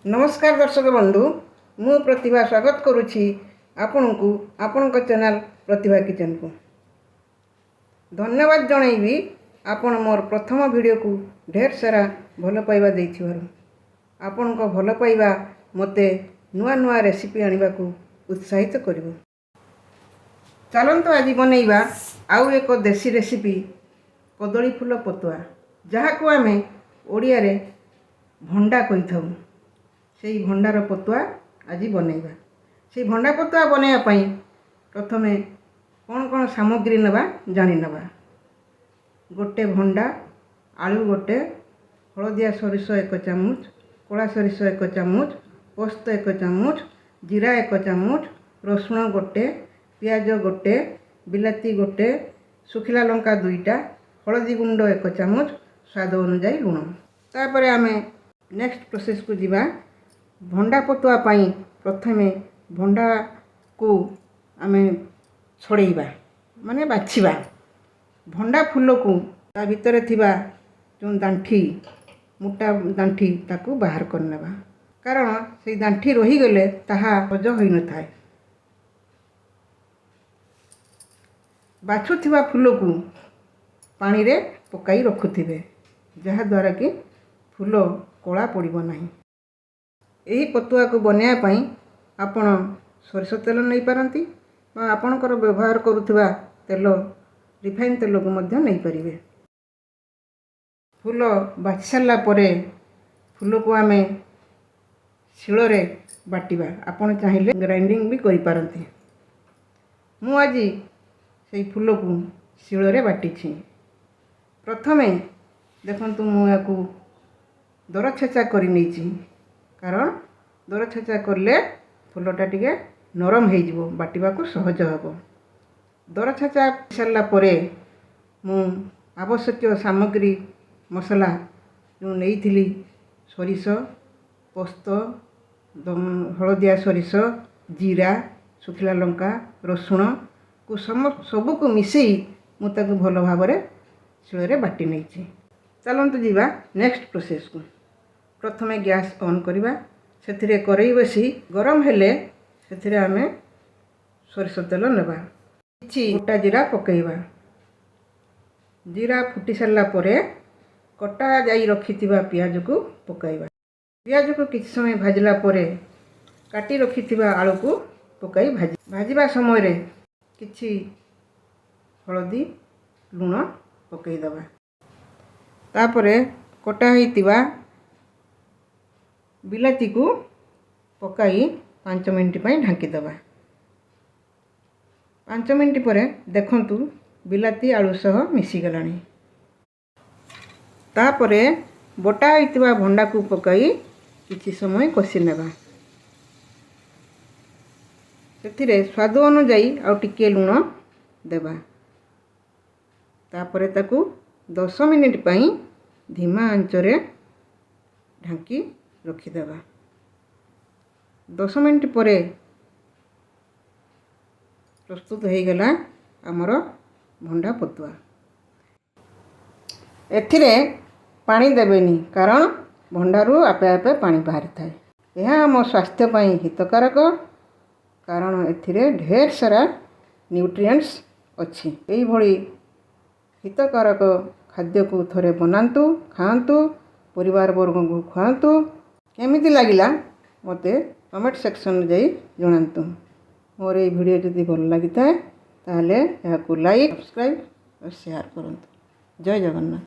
ନମସ୍କାର ଦର୍ଶକ ବନ୍ଧୁ, ମୁଁ ପ୍ରତିଭା ସ୍ୱାଗତ କରୁଛି ଆପଣଙ୍କୁ ଆପଣଙ୍କ ଚ୍ୟାନେଲ୍ ପ୍ରତିଭା କିଚେନ୍କୁ। ଧନ୍ୟବାଦ ଜଣାଇବି ଆପଣ ମୋର ପ୍ରଥମ ଭିଡ଼ିଓକୁ ଢେର ସାରା ଭଲ ପାଇବା ଦେଇଥିବାରୁ। ଆପଣଙ୍କ ଭଲ ପାଇବା ମୋତେ ନୂଆ ନୂଆ ରେସିପି ଆଣିବାକୁ ଉତ୍ସାହିତ କରିବ। ଚାଲନ୍ତୁ, ଆଜି ବନେଇବା ଆଉ ଏକ ଦେଶୀ ରେସିପି, କଦଳୀ ଫୁଲ ପତୁଆ, ଯାହାକୁ ଆମେ ଓଡ଼ିଆରେ ଭଣ୍ଡା କହିଥାଉ। ସେଇ ଭଣ୍ଡାର ପତୁଆ ଆଜି ବନେଇବା। ସେଇ ଭଣ୍ଡା ପତୁଆ ବନେଇବା ପାଇଁ ପ୍ରଥମେ କ'ଣ କ'ଣ ସାମଗ୍ରୀ ନେବା ଜାଣିନେବା। ଗୋଟେ ଭଣ୍ଡା, ଆଳୁ ଗୋଟେ, ହଳଦିଆ ସୋରିଷ 1 ଚାମଚ, କଳା ସୋରିଷ 1 ଚାମଚ, ପୋସ୍ତ 1 ଚାମଚ, ଜିରା 1 ଚାମଚ, ରସୁଣ ଗୋଟେ, ପିଆଜ ଗୋଟେ, ବିଲାତି ଗୋଟେ, ଶୁଖିଲା ଲଙ୍କା ଦୁଇଟା, ହଳଦୀ ଗୁଣ୍ଡ 1 ଚାମଚ, ସ୍ୱାଦ ଅନୁଯାୟୀ ଲୁଣ। ତାପରେ ଆମେ ନେକ୍ସଟ ପ୍ରୋସେସକୁ ଯିବା। ଭଣ୍ଡା ପତୁଆ ପାଇଁ ପ୍ରଥମେ ଭଣ୍ଡାକୁ ଆମେ ଛଡ଼େଇବା, ମାନେ ବାଛିବା। ଭଣ୍ଡା ଫୁଲକୁ ତା ଭିତରେ ଥିବା ଯେଉଁ ଦାଣ୍ଠି, ମୋଟା ଦାଣ୍ଠି, ତାକୁ ବାହାର କରିନେବା, କାରଣ ସେଇ ଦାଣ୍ଠି ରହିଗଲେ ତାହା ସଜ ହୋଇନଥାଏ। ବାଛୁଥିବା ଫୁଲକୁ ପାଣିରେ ପକାଇ ରଖୁଥିବେ, ଯାହାଦ୍ୱାରା କି ଫୁଲ କଳା ପଡ଼ିବ ନାହିଁ। ଏହି ପତୁଆକୁ ବନାଇବା ପାଇଁ ଆପଣ ସୋରିଷ ତେଲ ନେଇପାରନ୍ତି ବା ଆପଣଙ୍କର ବ୍ୟବହାର କରୁଥିବା ତେଲ, ରିଫାଇନ୍ ତେଲକୁ ମଧ୍ୟ ନେଇପାରିବେ। ଫୁଲ ବାଛି ସାରିଲା ପରେ ଫୁଲକୁ ଆମେ ଶିଳରେ ବାଟିବା। ଆପଣ ଚାହିଁଲେ ଗ୍ରାଇଣ୍ଡିଙ୍ଗ ବି କରିପାରନ୍ତି। ମୁଁ ଆଜି ସେଇ ଫୁଲକୁ ଶିଳରେ ବାଟିଛି। ପ୍ରଥମେ ଦେଖନ୍ତୁ, ମୁଁ ଏହାକୁ ଦରଛେଚା କରି ନେଇଛି, କାରଣ ଦରଛେଚା କଲେ ଫୁଲଟା ଟିକେ ନରମ ହେଇଯିବ, ବାଟିବାକୁ ସହଜ ହେବ। ଦରଛେଚା ସାରିଲା ପରେ ମୁଁ ଆବଶ୍ୟକୀୟ ସାମଗ୍ରୀ, ମସଲା ଯେଉଁ ନେଇଥିଲି, ସୋରିଷ, ପୋସ୍ତ, ହଳଦିଆ ସୋରିଷ, ଜିରା, ଶୁଖିଲା ଲଙ୍କା, ରସୁଣକୁ ସବୁକୁ ମିଶାଇ ମୁଁ ତାକୁ ଭଲ ଭାବରେ ଶିଳରେ ବାଟି ନେଇଛି। ଚାଲନ୍ତୁ ଯିବା ନେକ୍ସଟ ପ୍ରୋସେସକୁ। ପ୍ରଥମେ ଗ୍ୟାସ୍ ଅନ୍ କରିବା। ସେଥିରେ କରେଇ ବସି ଗରମ ହେଲେ ସେଥିରେ ଆମେ ସୋରିଷ ତେଲ ନେବା। କିଛି ଗୋଟା ଜିରା ପକାଇବା। ଜିରା ଫୁଟି ସାରିଲା ପରେ କଟା ଯାଇ ରଖିଥିବା ପିଆଜକୁ ପକାଇବା। ପିଆଜକୁ କିଛି ସମୟ ଭାଜିଲା ପରେ କାଟି ରଖିଥିବା ଆଳୁକୁ ପକାଇ ଭାଜିବା ସମୟରେ କିଛି ହଳଦୀ, ଲୁଣ ପକାଇଦେବା। ତାପରେ କଟା ହୋଇଥିବା ବିଲାତିକୁ ପକାଇ 5 ମିନିଟ୍ ପାଇଁ ଢାଙ୍କିଦେବା। 5 ମିନିଟ୍ ପରେ ଦେଖନ୍ତୁ, ବିଲାତି ଆଳୁ ସହ ମିଶିଗଲାଣି। ତାପରେ ବଟା ହୋଇଥିବା ଭଣ୍ଡାକୁ ପକାଇ କିଛି ସମୟ କଷି ନେବା। ସେଥିରେ ସ୍ୱାଦ ଅନୁଯାୟୀ ଆଉ ଟିକିଏ ଲୁଣ ଦେବା। ତାପରେ ତାକୁ 10 ମିନିଟ୍ ପାଇଁ ଧିମା ଆଞ୍ଚରେ ଢାଙ୍କି ରଖିଦେବା। 10 ମିନିଟ୍ ପରେ ପ୍ରସ୍ତୁତ ହୋଇଗଲା ଆମର ଭଣ୍ଡା ପତୁଆ। ଏଥିରେ ପାଣି ଦେବେନି, କାରଣ ଭଣ୍ଡାରୁ ଆପେ ଆପେ ପାଣି ବାହାରିଥାଏ। ଏହା ଆମ ସ୍ୱାସ୍ଥ୍ୟ ପାଇଁ ହିତକାରକ, କାରଣ ଏଥିରେ ଢେର ସାରା ନ୍ୟୁଟ୍ରିଏଣ୍ଟସ୍ ଅଛି। ଏଇଭଳି ହିତକାରକ ଖାଦ୍ୟକୁ ଥରେ ବନାନ୍ତୁ, ଖାଆନ୍ତୁ, ପରିବାର ବର୍ଗଙ୍କୁ ଖୁଆନ୍ତୁ। କେମିତି ଲାଗିଲା ମୋତେ କମେଣ୍ଟ ସେକ୍ସନରେ ଯାଇ ଜଣାନ୍ତୁ। ମୋର ଏଇ ଭିଡ଼ିଓ ଯଦି ଭଲ ଲାଗିଥାଏ, ତାହେଲେ ଏହାକୁ ଲାଇକ୍, ସବସ୍କ୍ରାଇବ୍ ଓ ସେୟାର କରନ୍ତୁ। ଜୟ ଜଗନ୍ନାଥ।